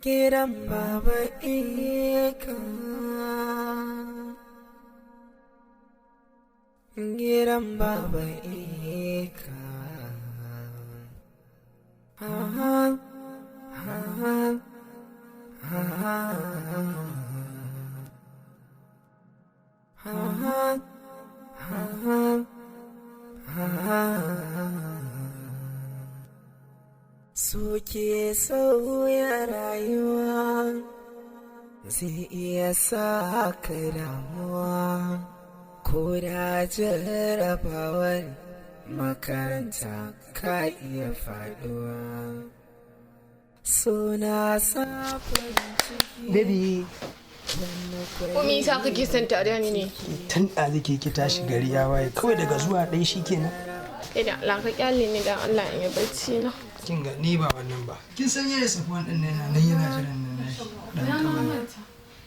Gidan Baba Ika. Gidan Baba Ika. Ha ha ha ha ha ha ha ha. Suke sauya rayuwa, zai iya sa ka damuwa, ko da jarabawar makaranta ka iya faduwa. Suna sa farin ciki. Baby. Ko me yasa kake son tare ni ne? Tun ɗazu ke ki tashi, gari ya waye, kawai daga zuwa ɗai shi kenan. Kai da Allah ka kyale ni, dan Allah in yi bacci na. Kin ga, ni ba wannan ba. Kin san yaya Safwan ɗin nan yana nan yana jiran nan nashi. Dan Na kawai. manta.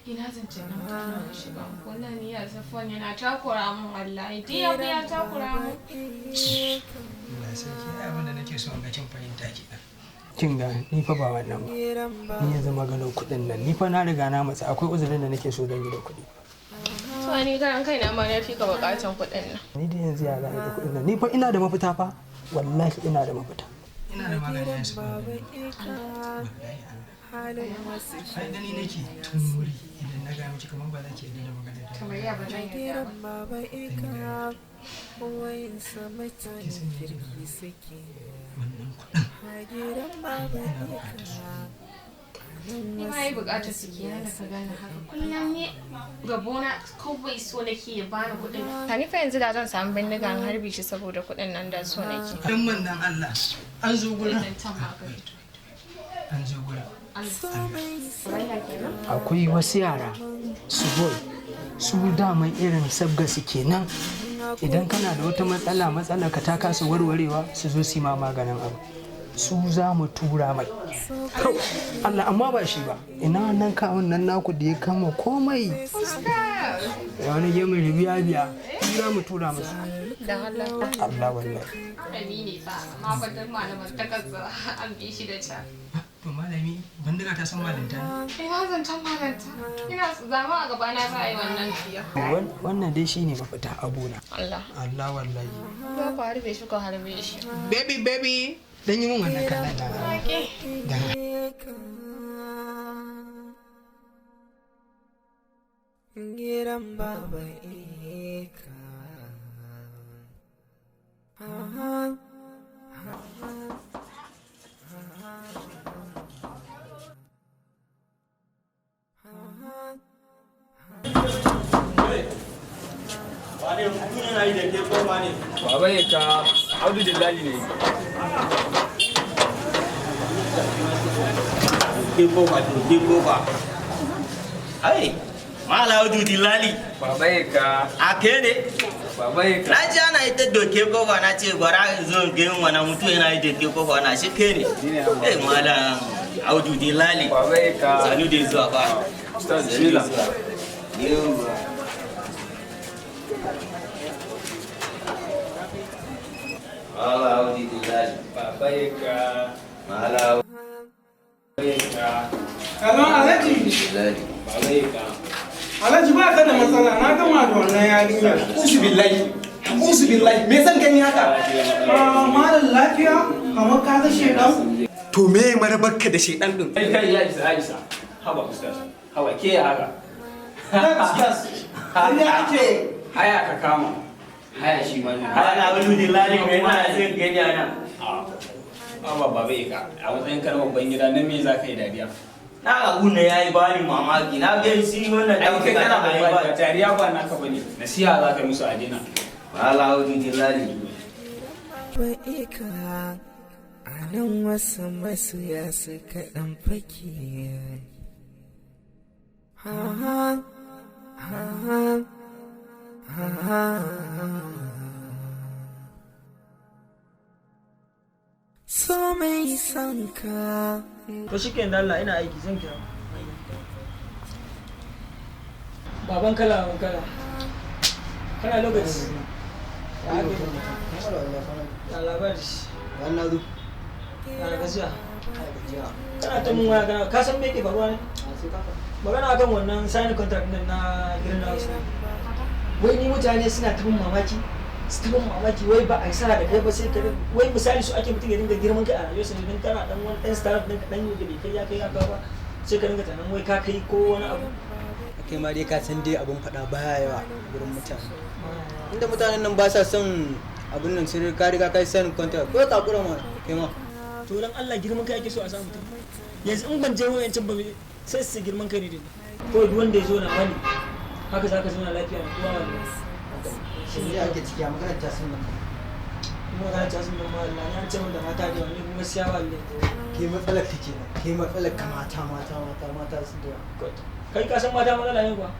Ina zancen nan mutum na shiga. Wallahi ni ya Safwan yana takura mun wallahi. Duk ya ya takura mun. Allah sarki, ai abin da nake so in ga kin fahimta kenan. Kin ga, ni fa ba wannan ba. Ni yanzu maganar kuɗin nan, ni fa na riga na matsa, akwai uzurin da nake so zan yi da kuɗi. To ni karan kaina ma na fi ka bukatan kuɗin nan. Ni da yanzu ya za a yi da kuɗin nan? Ni fa ina da mafita fa. Wallahi ina da mafita. Ina da maganin yanzu. Wallahi Allah. Ai gani nake tun wuri idan na ga miki kamar ba za ki yarda da maganar da. Kamar ya ba zan yarda Gidan ba. Baba Ika, wayansa mutanen kirki suke. Wannan kuɗin. A gidan Baba Ika. Ni ma yi bukatar su kenan da ka gane haka. Kullum ni gabona kawai so nake ya bani kuɗin. Ni fa yanzu da zan samu bindiga in harbi shi saboda kuɗin nan da so nake. Dan manzon Allah. An zo gurin. Zancen ma ka fito. An zo gurin. Soyayya kenan. Akwai wasu yara su boy, su daman irin sabga su kenan. Idan kana da wata matsala, matsala ka ta kasa warwarewa, su zo su yi ma maganin abu. Su za mu tura mai. Kawai, Allah, amma ba shi ba. Ina nan kawun nan naku da ya kama komai. Da wani gemun biya biya. Su za mu tura musu. Dan Allah. Allah wallahi. Malami ne fa, amma fa duk malaman takarsa an bi shi da ca. To malami, bindiga ta san malinta ne. Ina zancen malanta. Ina zama a gabana za a yi wannan tsiya. Wannan dai shine mafita abuna. Allah. Allah wallahi. Za ku harbe shi, ku harbe shi. Baby, baby. Dan yi min wannan kallon na. Okay. Dan Gidan Baba Ika. Ha ha Wane mutum yana yi da ke koma ne? Baba ya ka Audu Dillali ne. Ke koma, ke koma. Ai, Mala Audu Dillali. Baba ya ka. A ke ne? Baba ya ka. Na ji ana ita doke kofa, na ce gwara in zo in ga wani mutum yana yi doke kofa, na shi ke ne. Eh, Malam Audu Dillali. Baba ya ka. Sanu da zuwa ba. Ustaz, Sanu da bismillah. zuwa. Yawwa. Mala Audu Dillali. Baba ya ka. Mala Baba ya ka. Hello, Alhaji. Dillali. Baba ya ka. Alhaji, ba ka da matsala, na gama da wannan yarinyar. Usu billahi. Usu billahi. Me zan gani haka? Ah, malam, lafiya? Kamar ka ga shedan? To me marabarka da shedan din? Kai kai, ya isa, ya isa. Haba ustaz. Haba ke, ya haka. Ustaz, ya ake. Haya ka kama. Haya shi ma ne. Mala Audu Dillali, me yana zan gani ana? Haba baba ya ka. A matsayin ka na babban gida nan, me za ka yi dariya? Na abu ne ya yi bani mamaki, na ga shi wannan Ai kai kana yi babba, ba. dariya ba naka bane. Nasiha za ka yi musu a daina. Mala Audu Dillali. Baba Ika, a nan wasu masoya suka ɗan fake. Ha ha ha ha ha. So mai son ka. To shi da Allah, ina aiki, zan kira. Baban kala, baban kala. Kana lokaci. Ya aka yi? Ya labari. Wannan zo. Ya gajiya. Kana ta mun waya kana ka san me ke faruwa ne? Magana akan wannan sign contract din na greenhouse. Wai ni mutane suna ta mun mamaki, su ta mun mamaki wai ba a sa da kai ba sai ka wai misali su ake mutum ya dinga girman kai a rayuwarsa ne dan kana dan wani dan startup din ka dan yau da bai kai ya kai ya kawo ba sai ka dinga tunanin wai ka kai ko wani abu. Kai ma dai ka san dai abun faɗa baya yawa gurin mutane. Inda mutanen nan ba sa son abun nan sun ka riga kai sign contract ko ka kura ma kai ma. To dan Allah girman kai ake so a samu mutum. Yanzu in ban je wayancin ba sai su girman kai ne dai. Ko duk wanda ya zo na wani haka zaka zauna lafiya da kowa wallahi. Shi ne ake ciki a maganar tasin nan. Kuma magana ta sun ma wallahi an ce mun da mata da wani kuma siya wallahi. Ke matsalar ka kenan, ke matsalar ka mata mata mata mata sun da yawa. Kai ka san mata matsala ne kuwa?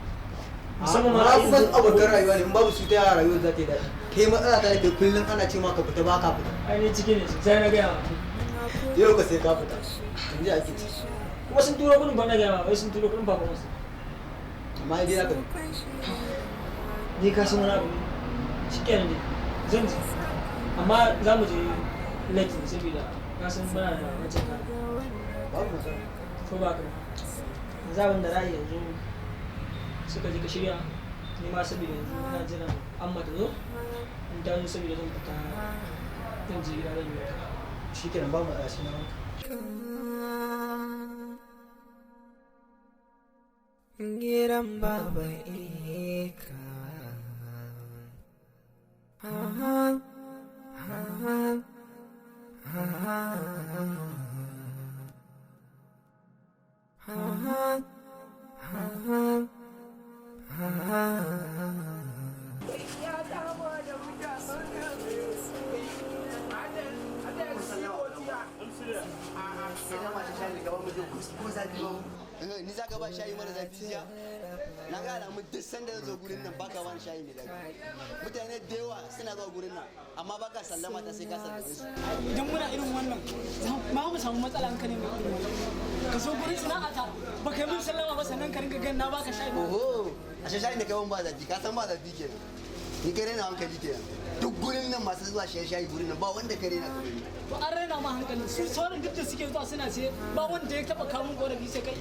Musamman ma kusan abokan rayuwa ne in babu su ta yaya rayuwar za ta yi daɗi. Kai matsala ta da kai kullum ana ce ma ka fita ba ka fita. Ai ni ciki ne sosai na gaya ma. Yau ka sai ka fita. Yanzu ake ciki. Kuma sun turo kuɗin ba na gaya ma wai sun turo kuɗin ba kuma su. Amma dai haka ne. Ni ka san wani abu ne. Shi kenan dai zan je. Amma za mu je late ne saboda ka san muna da wancan kara. Babu matsala. Ko ba ka ba. Yanzu abin da za a yi yanzu suka je ka shirya ni ma saboda yanzu ina jiran amma ta zo in ta zo saboda zan fita zan je gida zan yi wanka. Shi kenan babu matsala sai na wanka. Gidan baba ika. Ha ha ha ha ha ha ha. Ni za ka ba shayi mara zafi jiya? Na ga alamun duk sanda na zo gurin nan baka bani shayi mai zafi. Mutane da yawa suna zuwa gurin nan amma baka sallama ta sai ka sallame su. Idan muna irin wannan ma mu samu matsala in ka nemi irin wannan. Ka zo gurin sana'ata ba kai mun sallama ba sannan ka ringa ganin na baka shayi. Oho, ashe shayin da kai ban ba zafi, ka san ba zafi kenan. Ni kai raina hankali kenan. Duk gurin nan masu zuwa shaye shayi gurin nan ba wanda ka raina kamar ni. To an raina ma hankali su sauran duk da suke zuwa suna siye ba wanda ya taba kawo mun korafi sai kai.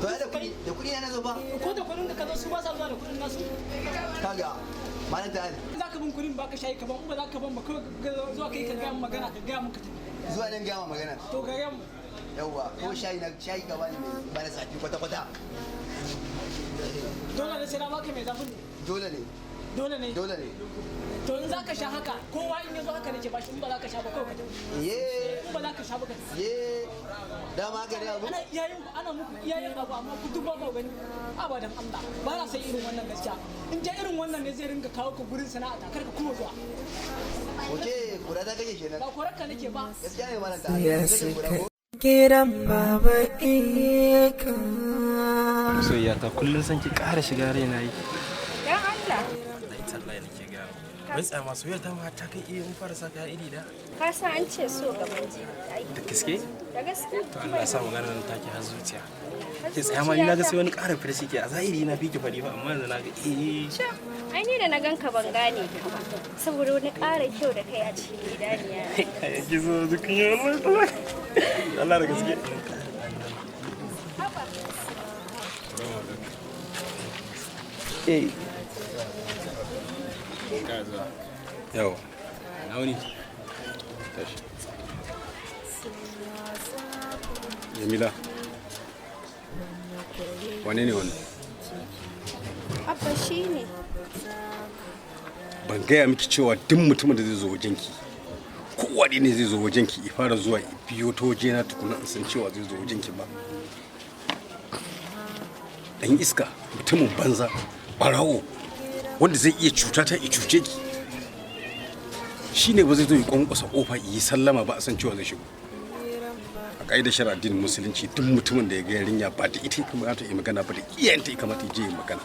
To ai da kuɗi da kuɗi na zo ba. Ko da kuɗin da ka zo su ba sa zuwa da kuɗin nasu. Kaga malam ta Za ka bin kuɗin baka shayi ka ban in ba za ka ban ba kawai zuwa kai ka gaya mun magana ka gaya mun ka tafi. Zuwa nan gaya ma magana. To ka gaya mun. Yawwa ko shayi na shayi ka bani mai bana zafi kwata kwata. Dole ne sai na baka mai zafin ne. Dole ne. Dole ne. Dole ne. To in za ka sha haka kowa in ya zo haka nake bashi in ba za ka sha ba kawai ka tafi. Ye. In ba za ka sha ba ka tafi. Ye. Dama haka ne abu. Ana iyayen ku ana muku iyayen abu amma ku duk ba ku gani. Abadan Allah ba na san irin wannan gaskiya. In dai irin wannan ne zai ringa kawo ka gurin sana'a ta kar ka kuma zuwa. Oke, kura ta kake kenan. Ba korarka nake ba. Gaskiya ne malam ta. Ya Kake kura suka ko? gidan baba ika. Soyayya ta kullum san ki ƙara shiga raina yi. Dan Allah. Wallahi tallahi nake ga. Wai tsama soyayya ta ma ta kai iya mun fara saka iri da. Ka san an ce so gaban jini. Da gaske? Da gaske. To Allah ya sa maganar nan take har zuciya. Ke tsaya ma ni na ga sai wani ƙara fita ke a zahiri na fi ki fari ba amma yanzu na ga eh. Ai ni da na ganka ban gane ka ba. Saboda wani ƙara kyau da kai a cikin idaniya. Ki zo dukkan yi wallahi. Allah da gaske. Eh. Yawa. Na wuni. Tashi. Jamila. Wane ne wannan? Abba shi ne. Ban gaya miki cewa duk mutumin da zai zo wajenki kowane ne zai zo wajenki ya fara zuwa ya biyo ta wajena tukuna in san cewa zai zo wajenki ba. Dan iska, mutumin banza, barawo, wanda zai iya cuta ta ya cuce ki. Shi ne ba zai zo ya kwankwasa kofa ya yi sallama ba a san cewa zai shigo. A ƙa'idar shari'ar addinin musulunci duk mutumin da ya ga yarinya ba da ita ya kamata ya magana ba da iyayenta ya kamata ya je ya magana.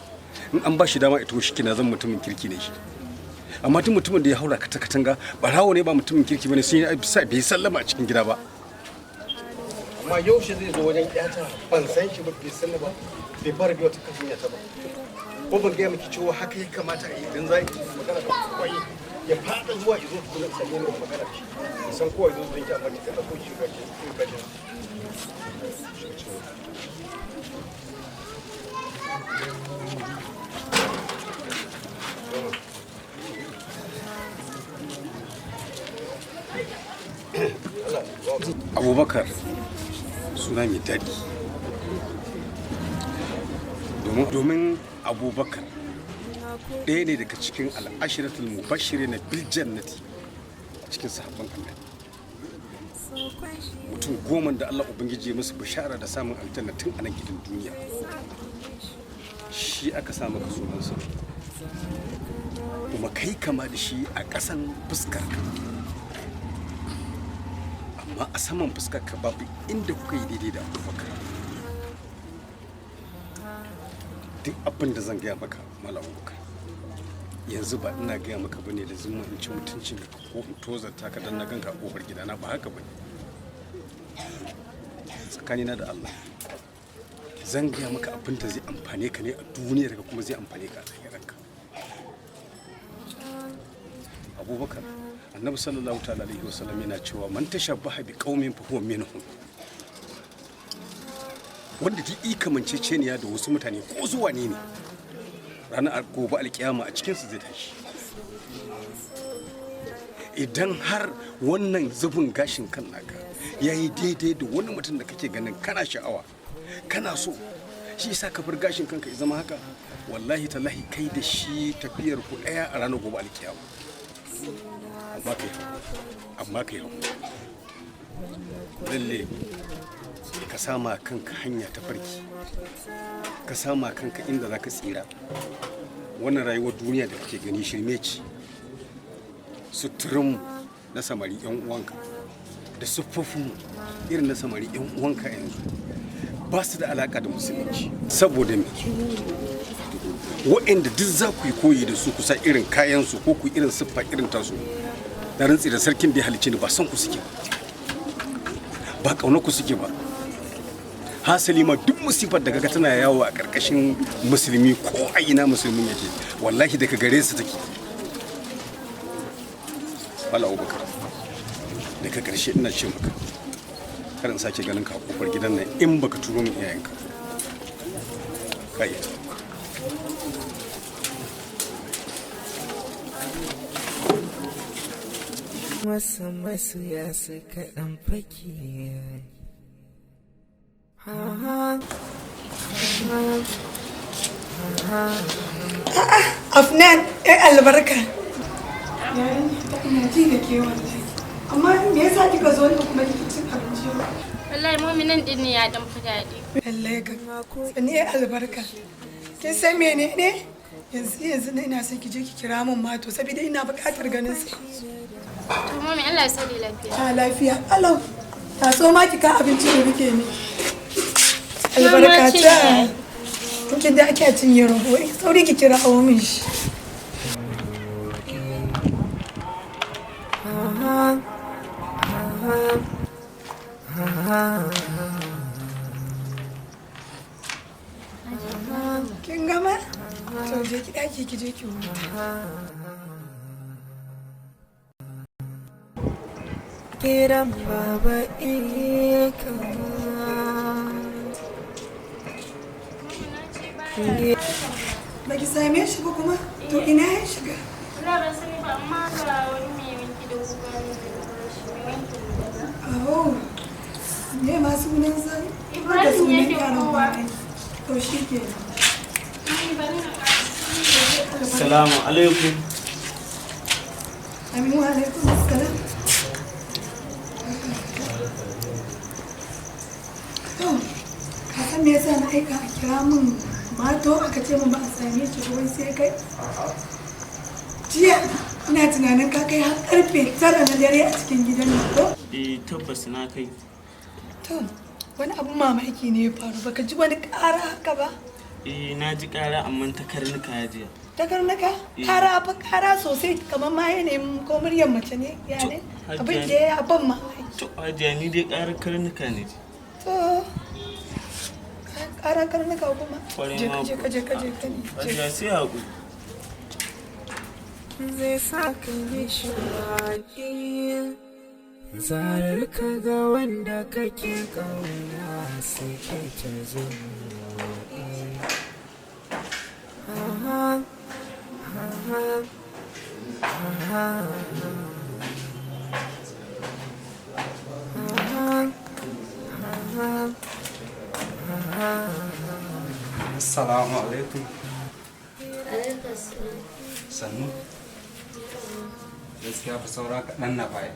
In an ba shi dama ita shi kina zan mutumin kirki ne shi. Amma duk mutumin da ya haura kata katanga barawo ne ba mutumin kirki bane sun yi bisa bai sallama a cikin gida ba. Amma yaushe zai zo wajen ƴata ban san shi ba bai sanni ba bai fara biyo ta kan ta ba. Ko ban gaya miki cewa haka ya kamata a yi idan za ki magana da kwaye Ya fada zuwa izo kuma sanye ne magana shi. San kowa izo zai ki amma kika dauko shi ga shi ga shi. Abubakar suna mai daɗi domin Abubakar ɗaya ne daga cikin al'ashiratul mubashiri na bil jannati a cikin sahabban Annabi, mutum 10 da Allah Ubangiji ya musu bishara da samun aljanna tun a nan gidan duniya, shi aka sa maka sunansa, kuma kai kama da shi a ƙasan fuskarka, amma a saman fuskarka babu inda kuka yi daidai da Abubakar. Duk abin da zan gaya maka, Malam Abubakar, yanzu ba ina gaya maka bane da zuma in ci mutuncin ka ko in tozarta ka dan na ganka a kofar gidana, ba haka bane. Tsakanina da Allah zan gaya maka abin da zai amfane ka ne a duniyar ka kuma zai amfane ka a lahirarka. Abubakar, Annabi sallallahu ta'ala alaihi wasallam yana cewa man tashabbaha bi qaumin fa huwa minhum. Wanda duk i kamanceceniya da wasu mutane ko zuwa ne ne, ranar gobe alkiyama a cikinsu zai tashi. Idan har wannan zubin gashin kan naka ya yi daidai da wani mutum da kake ganin kana sha'awa, kana so, shi yasa ka bar gashin kanka ya zama haka, wallahi tallahi kai da shi tafiyar ku daya a ranar gobe alkiyama. Amma kai hakuri, lalle ka sama kanka hanya ta farki, ka sama kanka inda za ka tsira. Wannan rayuwar duniya da kake gani shirme ce. Suturinmu na samari yan uwanka da siffofinmu irin na samari yan uwanka yanzu ba su da alaka da musulunci. Saboda me? Wa'inda duk za ku yi koyi da su, kusa irin kayansu ko ku irin siffa irin tasu, da rantsi da sarkin da ya halicce ni, ba son ku suke ba, ba ƙaunar ku suke ba. Hasali ma duk musifar da kaga tana yawo a ƙarƙashin musulmi, ko a ina musulmin yake, wallahi daga gare su take. Wala Abubakar, daga ƙarshe ina ce maka kar in sake ganin ka a kofar gidan nan in baka turo min iyayenka ka iya. Wasu masoya suka ɗan fake. Afnan, ‘yan albarka. Ina ji da ke wallahi. Amma me yasa kika zo ne kuma kike cin abinci ba? Wallahi mummy, nan din ne ya dan fi daɗi. Lallai ka. Sani ‘yan albarka. Kin san menene? Yanzu yanzu na ina son ki je ki kira min Mato saboda ina buƙatar ganin sa. To mummy, Allah ya sani lafiya. Ta lafiya. Alau. Ta so ma ki ka abinci da muke miki. Albarka ta. Kin da ake cinye rago, sauri ki kira min shi. Kin gama? To je ki daki ki je ki huta. Kiran Baba Ika. Ba ki same shi ba kuma? To ina ya shiga? Ina ban sani ba, amma ga wani mai wanki da guga ne da shi mai wanki da Aho. Me ma sunan sa? Ibrahim Da sunan yake yaron kowa. ba ai. To shi ke. Salamu alaikum. Aminu, alaikum salam. To, ka san me yasa na aika a kira min Mato, aka ce min ba a same shi ba, wai sai kai? Jiya ina tunanin ka kai har karfe 9 na dare a cikin gidan nan, ko? Eh, tabbas na kai. To, wani abun mamaki ne ya faru, baka ji wani ƙara haka ba? Eh, na ji ƙara, amma ta karnuka ya jiya. Ta karnuka? Eh. Ƙara fa, ƙara sosai, kamar ma yanayin ko muryar mace ne, ya ne? Abin da ya ban mamaki. To hajiya, ni dai ƙarar karnuka ne ji. To, ƙaran karnuka kuma? Kwarai Je ma ka, je ka, je ka, je ka ne. Je. Hajiya, sai haƙuri. Zai sa ka nishaɗi. Zarar ka ga wanda kake ƙauna sai kai ta zumuɗi. Aha, aha, aha. Aha, aha, aha. Assalamu alaikum. Sannu. Gaskiya fa saura kaɗan na baya.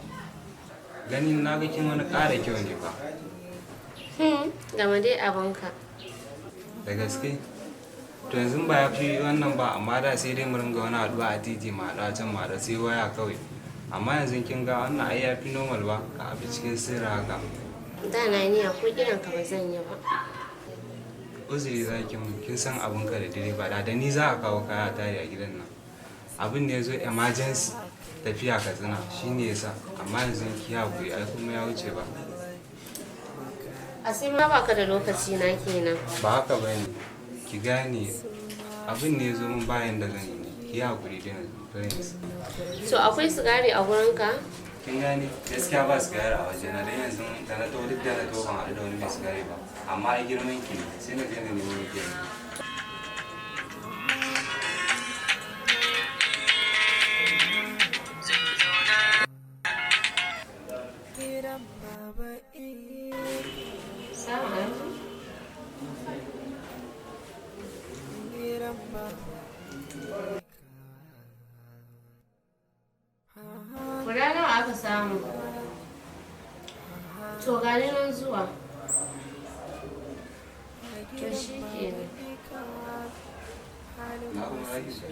Ganin na ga kin wani ƙara kyau ne fa. Gama dai abinka. Da gaske. To yanzu ba ya fi wannan ba, amma da sai dai mu ringa wani haɗuwa a titi, mu haɗu a can, mu haɗu sai waya kawai. Amma yanzu kin ga wannan ai ya fi normal ba ka abi cikin sirri haka. Da na niyya ko kiranka ba zan yi ba. Uzuri za ki mun, kin san abin ka da direba da da ni za a kawo kaya a tare a gidan nan. Abin da ya zo emergency tafiya Katsina shine yasa, amma yanzu ki haƙuri, ai kuma ya wuce ba. A sai ma baka da lokaci na kenan. Ba haka ba ne, ki gane abin ne ya zo min bayan da zan yi ne, ki haƙuri da yanzu, please. To akwai sigari a gurinka? Kin gane, gaskiya ba sigari a waje na, dan yanzu da na taho, duk da na taho ban haɗu da wani mai sigari ba, amma ai girman ki ne sai na je na nemo miki yanzu. Gidan baba Salamu alaikum. Gidan baba. Guda nawa aka samu? To gani nan zuwa. To shi kenan. Na kuma za ki zo?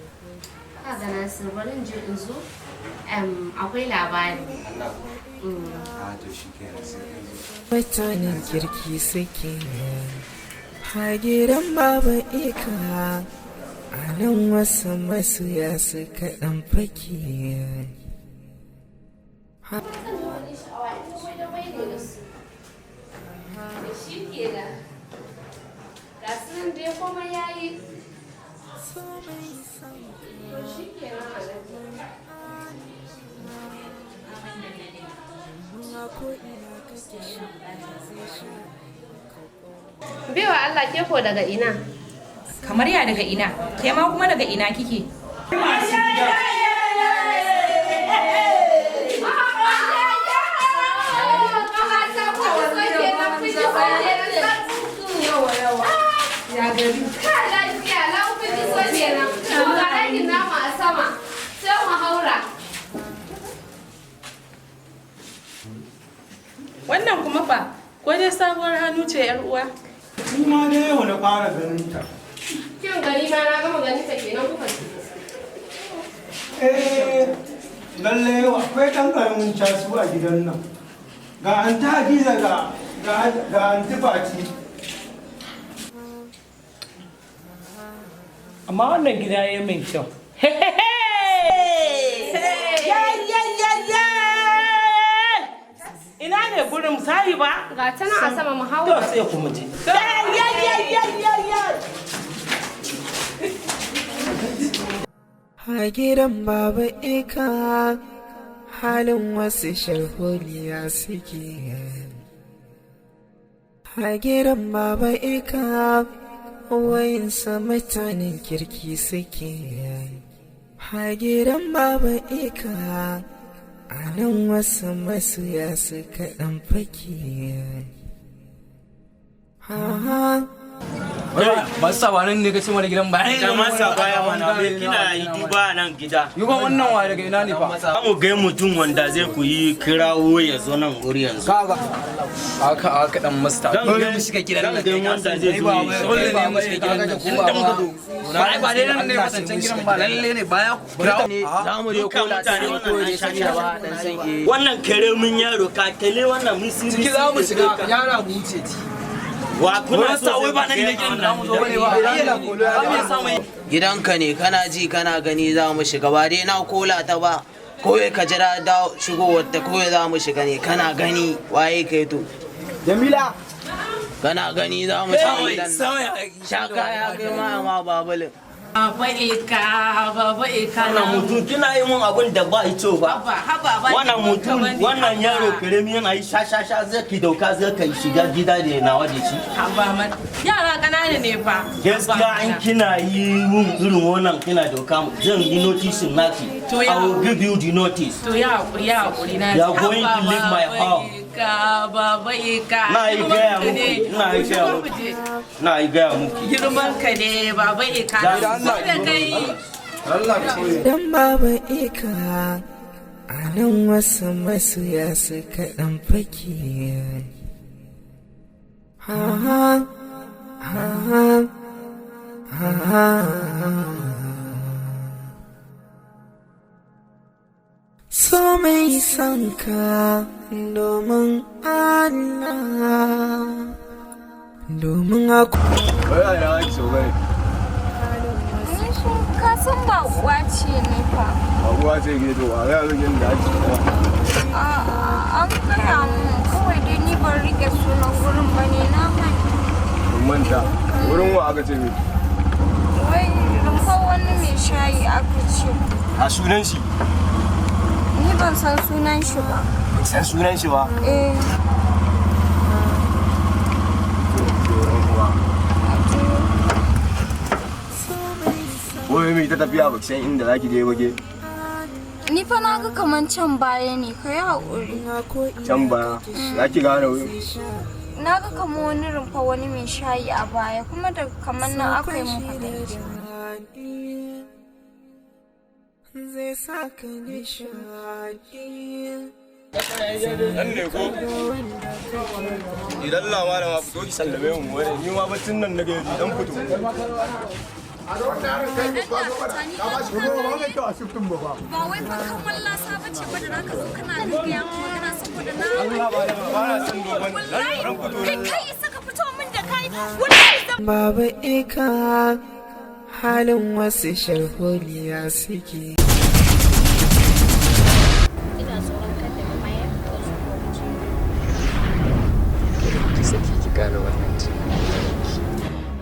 Ka ga Nasir, bari in je in zo. Akwai labari. Allah ko? Mm. A to shi kenan, sai kin zo. Mutanen kirki suke ha gidan baba ika, a nan wasu masoya suka ɗan fake. Da shi kenan. Ga su nan dai komai ya yi. To shi kenan, Alhaji. Baiwa Allah, ke ko daga ina? Kamar ya daga ina? Ke ma kuma daga ina kike? Ya gari. Ka lafiya, lau kun ji so kenan. To ga ɗakin namu a sama. Sai mu haura. Wannan kuma fa, ko dai sabuwar hannu ce, yar uwa? Ni ma dai yau na fara ganin ta. Kin gani ma na gama ganin ta kenan kuka shigo. Eh, lalle yau akwai ɗan ƙaramin casu a gidan nan. Ga Anti Hadiza, ga Anti Fati. Amma wannan gida ya min kyau. Ya ya ya ya! Ina ne gurin sahiba? Ga ta nan a sama, mu To haura. sai ku mu je. Ya ya ya ya ya ya! A gidan baba ika halin wasu sharholiya suke. A gidan baba ika wayinsa mutanen kirki suke. A gidan baba ika a nan wasu masoya suka ɗan fake. Ha. Masu sabanin ne kace mana gidan bayan. Da masa baya mana, me kina yi duba nan gida? Yi ban wannan wa daga ina ne fa? Za mu ga mutum wanda zai ku yi kirawo ya zo nan guri yanzu. Kaga aka aka dan masta. Dole mu shiga gidan nan. Zan ga wanda zai zo ya Dole ne mu shiga gidan nan. Tunda muka zo. Ba ai ba dai nan ne wasancan gidan ba, lalle ne baya kirawo. Za mu je Duka kola mutane sai wannan ko an dai sha sabida ba dan san eh. Wannan kare mun yaro ka kale wannan mun sirri. Ciki za mu shiga yara mu wuce ci. Wa kuna so wai ba nan ne gidan da mu zo bane ba. Gidanka ne, kana ji kana gani za mu shiga, ba dai na kola ta ba. Kowai ka jira da shigowar ta, kowai za mu shiga ne, kana gani waye kai to. Jamila. Kana gani za mu shiga gidan nan. Sha kaya kai ma ma babulin. Baba Eka, Baba Eka. Wannan mutum kina yi mun abin da ba ito ba. Haba, haba, ba Wannan mutum, wannan yaro karemi yana yi sha sha sha, zai ki dauka zai kai shiga gida da nawa da shi. Haba man. Yara ƙanana ne fa. Gaskiya in kina yi mun irin wannan, kina dauka mu, zan yi notice naki. To ya- I will give you the notice. To ya hakuri, ya hakuri na. You are going to leave my home. Eka, Baba Eka. Na yi gaya muku, na yi gaya muku, na yi gaya muku. Girman ka ne, Baba Eka. Ya- So da kai. Dan Baba Eka, a nan wasu masoya suka ɗan fake. Ha ha ha ha ha. So mai son ka domin Allah, domin akwai Wai a ki so bane. Ka san ba uwa ce ne fa. Abuwa ce ke to a ga yanzu da ake kuma. A'a, an gaya mun kawai dai ni ban rike sunan gurin ba ne, na manta. Kun manta. Wurin wa aka ce miki? Wai rumfar wani mai shayi aka ce. A sunan shi. Ni ban san sunan shi ba. Ban san sunan shi ba. Eh. Wai mai ta tafiya ba ki san inda zaki je ba ke. Ni fa na ga kaman can baya ne, ka yi haƙuri. Can baya. Zaki gane wurin. Na ga kamar wani rumfa wani mai shayi a baya, kuma da kamar nan aka yi mun kwatance. Zai sa ka nishaɗi. Nan ne ko? Idan labarin ma fito ki sallame mu wani ni ma baccin nan nake ji dan fito. Ba wai fa kan wallasa ba ce ba da zaka zo kana gaggaya mun magana saboda na Allah ba na son dogon dan fito. Kai, kai isa ka fito min da kai, wallahi zan Baba Eka, halin wasu sharholiya suke. Ina tsoron kada na mayar ka zuwa waje. Kada ki saki ki gane wannan tunanin.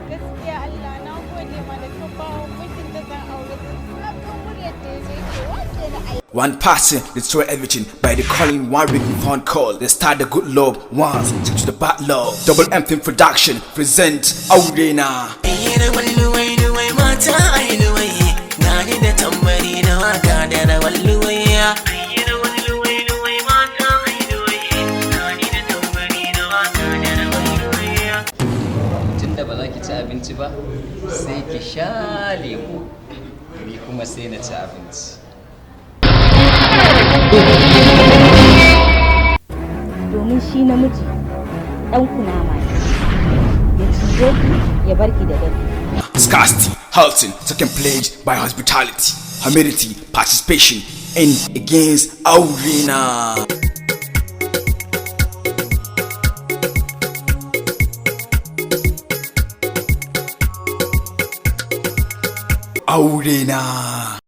Gaskiya Allah na gode ma da ka ba wa mijin da zan aure kan muryar da ya je ke wake da ai. One person destroy everything by the calling one ringing phone call. They start the good love once, stick to the bad love. Double M Film Production present Aurena. Luwai mata ai luwai, na ni da tambari na waka da rawar luwai. Tunda ba za ki ci abinci ba, sai ki sha lemo, ni kuma sai na ci abinci. Domin shi namiji ɗan kunama ne, ya cije ki ya barki da dafi. Scarcity, halting, taken pledge by hospitality, humility, participation in against Aurena. Aurena.